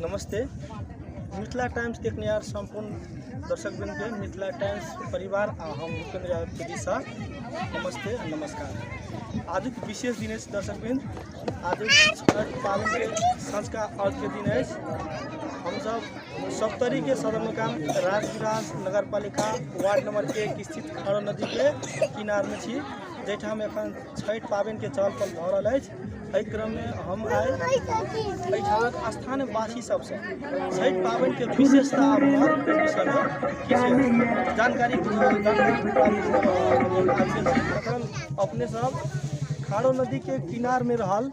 नमस्ते। Mithila times देखनिहार सम्पूर्ण दर्शकवृन्दके Mithila times परिवार आ हम भूपेन्द्र यादव के दिशा नमस्ते आ नमस्कार। आजुक विशेष दिन अछि दर्शकवृन्द, आजुक छठ पाबनिके सँझुका अर्घके दिन अछि। हमसब सप्तरीके सदरमुकाम राजविराज नगरपालिका वार्ड नंबर 1 स्थित खारो नदीके किनारमे छी, जाहिठाम एखन छठि पाबनिके चहल पहल भऽ रहल अछि। एहि क्रममे हम आइ एहिठामक स्थानीयवासी सबसँ छठि पाबनिके विशेषता आ महत्वके विषयमे किछु जानकारी प्राप्त करऽ आबि गेल छी। एखन अपने सब खारो नदीके किनारमे रहल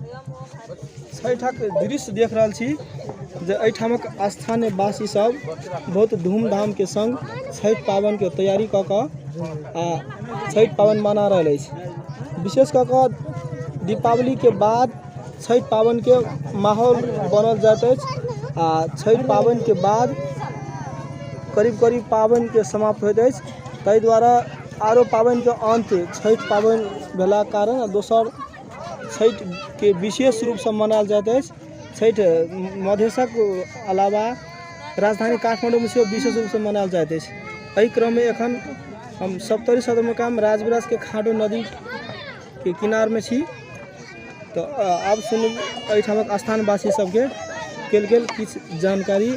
छठिक दृश्य देख रहल छी जे एहिठामक स्थानीयवासी सब बहुत धूमधामके संग छठि पाबनिके तैयारी कऽ कऽ आ छठि पाबनि मना रहल अछि। विशेष कऽ कऽ दीपावलीके बाद छठि पाबनिके माहौल बनल जाइत अछि आ छठि पाबनिके बाद करीब करीब पाबनिके समाप्त होइत अछि। ताहि दुआरे आरो पाबनिके अन्त छठि पाबनि भेलाक कारण आ दोसर छठिके विशेष रूपसँ मनायल जाइत अछि। छठि मधेशक अलावा राजधानी काठमाण्डूमे सेहो विशेष रूपसँ मनायल जाइत अछि। एहि क्रममे एखन हम सप्तरी सदरमुकाम राजविराजके खाडो नदीके किनारमे छी। तऽ आब सुनू एहिठामक स्थानवासी सबके कयल गेल किछु जानकारी।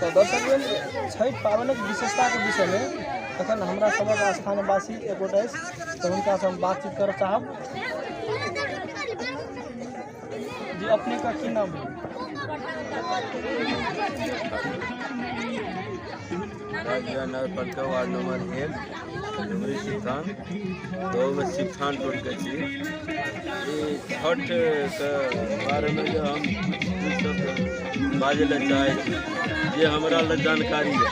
तऽ दर्शकवृन्द, छठि पाबनिक विशेषताके विषयमे एखन हमरा सबक स्थानवासी एक गोटा अछि, तऽ हुनकासँ हम बातचीत करऽ चाहब। जी, अपने का की नाम है? राजविराज नगरपालिका वार्ड नंबर 1 डुमरी शिवथान, तो ओहिमे शिवथान टोलके छी। ई छठके बारेमे जे हम किछु शब्द बाजै लए चाहै छी जे हमरा लग जानकारी यऽ।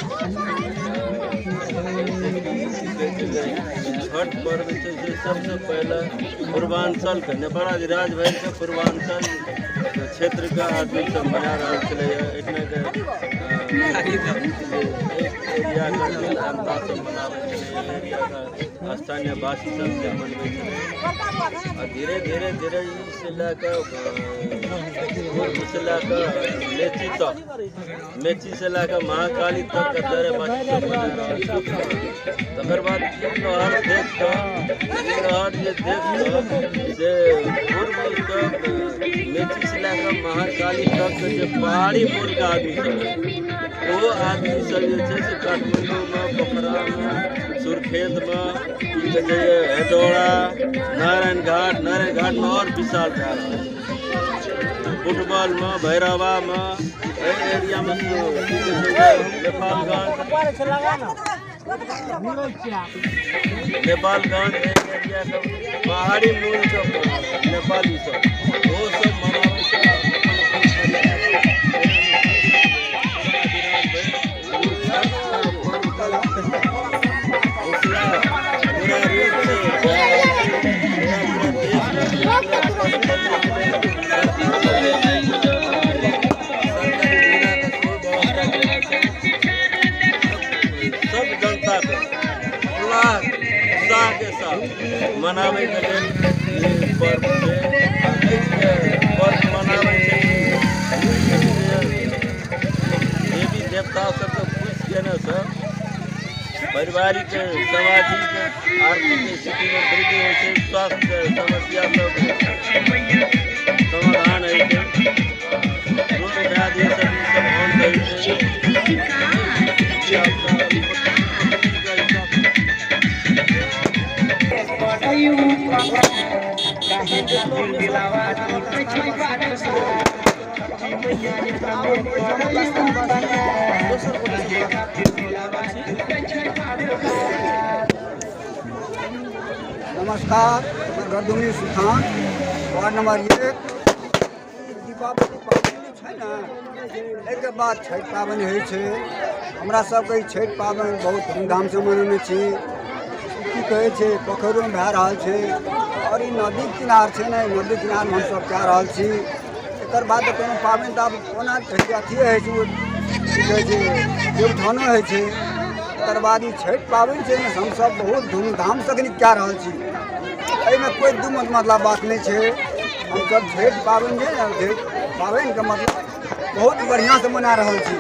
छठ पर्व जे छै से सबसँ पहिले पूर्वाञ्चलके नेपाल राज भरिके पूर्वाञ्चल क्षेत्रके आदमी सब मना रहल छलैए। एहिठामके एरियाके जनता सब मनाबै छलैए, एरियाके स्थानीयवासी सब से मनबै छलै। आ धीरे धीरे धीरे ई से लए कऽ पूर्वसँ लए कऽ मेची तक, मेचीसँ लए कऽ महाकाली तकके दरेवासी सब मना रहल छै। तकर बाद ई लहर देख कऽ, ई लहर जे देख कऽ से पूर्वके मेचीसँ लए कऽ महाकाली तकके जे पहाड़ी मूलके आदमी सब रहै, ओ आदमी सब जे छै से काठमाण्डूमे, पोखरामे, सुर्खेतमे, की कहै छै हेटौड़ा, नारायण घाट, नारायण घाटमे आओर विशाल भए रहल छै, फुटबॉलमे, भैरवामे, एहि एरियामे की कहै छै नेपालगंज, नेपालगंज एरियाके पहाड़ी मूलके नेपाली सब ओ सब मनाबै छै अपन अपन तरीकासँ। पूरा रूपसँ भए रहल छै पूरा पूरा देशमे। सरकारी ढीलाके सेहो व्यवस्था केने छै। सब जनताके उल्लास उत्साहके साथ मनाबैके लेल ई पर्व छै। एहि पर्व मनाबै छै देवी देवता सबके खुश केनेसँ पारिवारिक, सामाजिक, आर्थिक स्थितिमे वृद्धि होइ छै, स्वास्थ्य समस्या सब समाधान होइ छै, रोग व्याधि सब ई सब अन्त होइ छै। दोसर गोटेसँ नमस्कार, हमर घर डुमरी सुखान वार्ड नंबर 1। ई दीपावली पाबनि जे छै ने, एहिके बाद छठि पाबनि होइ छै। हमरा सबके ई छठि पाबनि बहुत धूमधामसँ मनौने छी। की कहै छै, पोखरिमे भए रहल छै आओर ई नदीके किनार छै ने, नदी किनारमे हमसब कए रहल छी। एकर बाद तऽ कोनो पाबनि तऽ आब कोना अथिए होइ छै, की कहै छै, देवउठानो होइ छै। एकर बाद ई छठि पाबनि छै ने, हमसब बहुत धूमधामसँ कनि कए रहल छी। एहिमे कोइ दू मतलब बात नहि छै। हमसब छठि पाबनि जे ने, छठि पाबनिके मतलब बहुत बढ़िआँसँ मना रहल छी।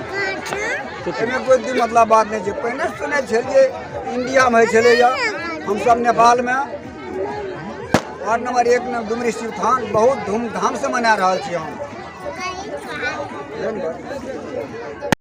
एहिमे कोइ दू मतलब बात नहि छै। पहिने सुनै छलियै इंडियामे होइ छलैए, हमसब नेपालमे वार्ड नंबर 1 मे डुमरी शिवथान बहुत धूमधामसँ मना रहल छी हम। धन्यवाद।